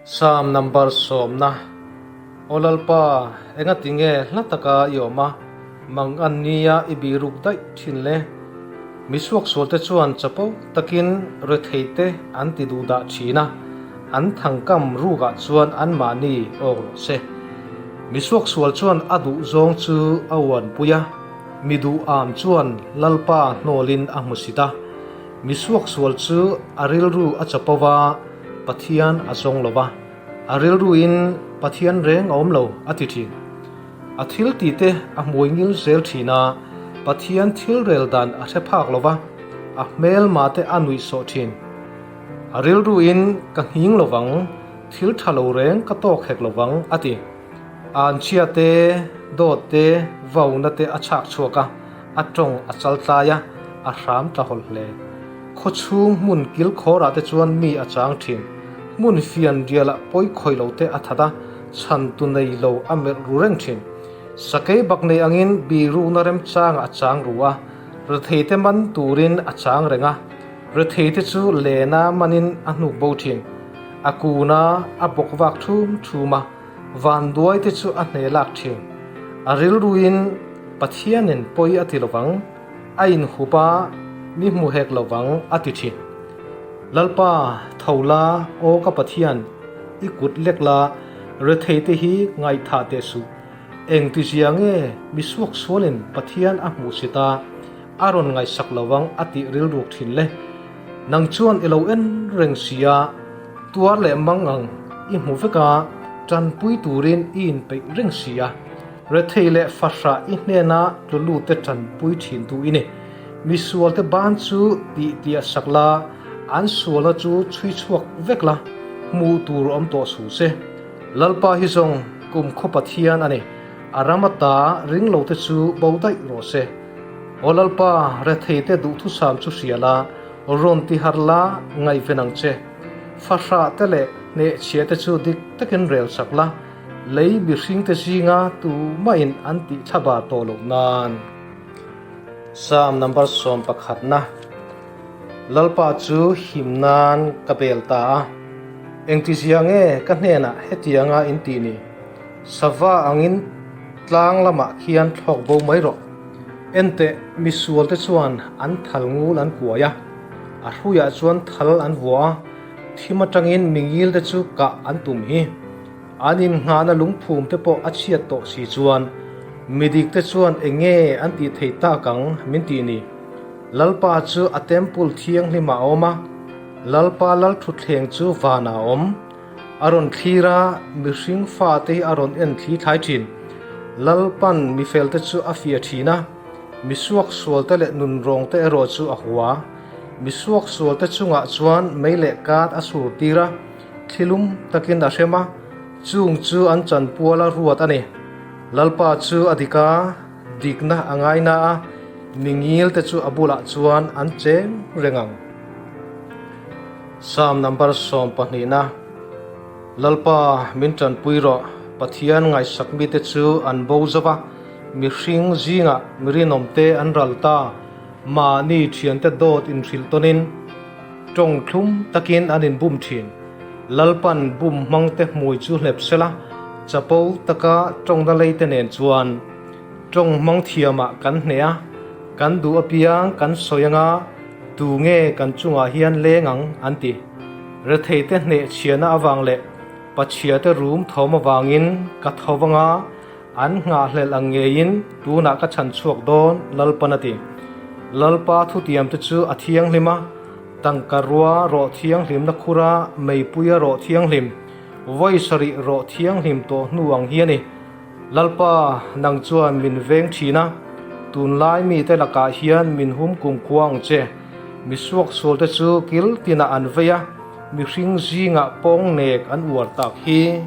Psalm number sawmna, Aw Lalpa, engati nge hla taka i awm a, mang an nia i biruk daih thin le? Mi suaksualte chuan chapo takin retheite an ti duh dah thin a, an thangkam rukah chuan anmahni awk rawh se. Mi suaksual chuan a duh zawng chu a uanpui a, mi duh am chuan Lalpa hnawlin a hmusit a. Mi suaksual chu a rilru a chapo va, Pathian a zawng lo va, a rilruin Pathian reng a awm lo a ti thin. A thil tih te a hmui ngil zel thin a, Pathian thil rel dan a hre phak lo va, a hmelma te a nuih sawh thin. A rilruin ka nghing lo vang, thil tha lo reng ka tawk hek lo vang a ti. Anchhia te, dawt te, vauna te a chhak chhuak a, a tawng a chal tlai a, a hram tla hawlh hle. Khawchhung hmun kilkhawrah te chuan mi a chang thin. Hmun fian rialah pawi khawih lo te a that a, chhantu nei lo a melh ru reng thin. Sakei bak nei angin birukna remchangah a chang ru a, retheite man turin a chang reng a, retheite chu lena manin a hnuk bo thin. A kuna a bawk vak thum thum a, vanduaite chu a hne lak thin. A rilruin Pathianin pawi a ti lovang. A inhup a, mi hmu hek lo vang, a ti thin. Lalpa, tho la, aw ka Pathian, i kut lek la, retheite hi ngaihthah teh suh. Engtizia nge mi suaksualin Pathian a hmuh si ta, a rawn ngaihsak lo vang a tih rilruk thin le. Nang chuan i lo en reng si a, tuar leh mang ang i hmu vek a, tanpui turin i inpeih reng si a. Rethei leh fahrah i hnena tlu lute tanpui thintu i ni. Misualte ban chu tih tiah sak la, an sualna chu chhui chhuak vek la, hmuh tur awm tawh suh se. Lalpa hi zawng kum khaw Pathian a ni, a ram ata ring lote chu bo daih rawh se. Aw Lalpa, retheite duhthusam chu hria la, rawn ti har la, ngaihven ang che. Fahrah te leh hnehchhia te chu dik takin rel sak la, Lei mihringte zinga tumahin an tih thlaba tawh loh nan. Psalm number 11 na Lalpa chu him nan ka bel ta a, engtizia nge ka hnenah hetianga in tih ni? Sava angin tlang lamah khian thlawk bo mai rawh. Enteh, misualte chuan an thal ngul an kuai a, a hruiah chuan thal an vua a, Thim atangin mingil te chu kah an tum hi. An innghahna lungphum te pawh a chhiat tawh si chuan midik te chuan eng nge an tih theih tak ang min tih ni. Lalpa chu a temple thianghlim ah a awm a, Lalpa lalthutthleng chu vanah a awm. A rawn thlir a, mihring fate hi a rawn en thli thlai thin. Lalpan mifel te chu a fiah thin a, misuaksual te leh nunrawng te erawh chu a hua. Mi suaksualte chungah chuan mei leh kat a sur tir a, thlilum takin a hrem a, chung chu an chanpual a ruat a ni. Lalpa chu a dik a, dikna a ngaina a, mi ngilte chu a bulah chuan an cheng reng ang. Psalm number 12na Lalpa min tanpui rawh, Pathian ngaihsak mite chu an bo zo va, mihring zingah mi rinawmte an ral ta. Mahni thiante dawt inhrilh tawnin tawng thlum takin an inbum thin. Lalpan bum hmangte hmui chu hlep sela, chapo taka tawngna leite nen chuan tawng hmang thiamah kan hneh a, kan duh apiang kan sawi anga tu nge kan chungah hian leng ang an ti. Retheite hneh chhiahna avang leh Pachhiate rum thawm avangin ka tho anga An nghahhlelh ang ngeiin tunah ka chhan chhuak dawn, Lalpan a ti. Lalpa thutiamte chu a thianghlim a, tangka rua rawh thianghlimna khura meipuia rawh thianghlim, vawi sarih rawh thianghlim tawh hnu ang hi a ni. Lalpa, nang chuan min veng thin a, tunlai mite lakah hian min hum kumkhua ang che. Mi suaksualte chu kil tinah an vei a, mihring zingah pawng nek an uar tak hi.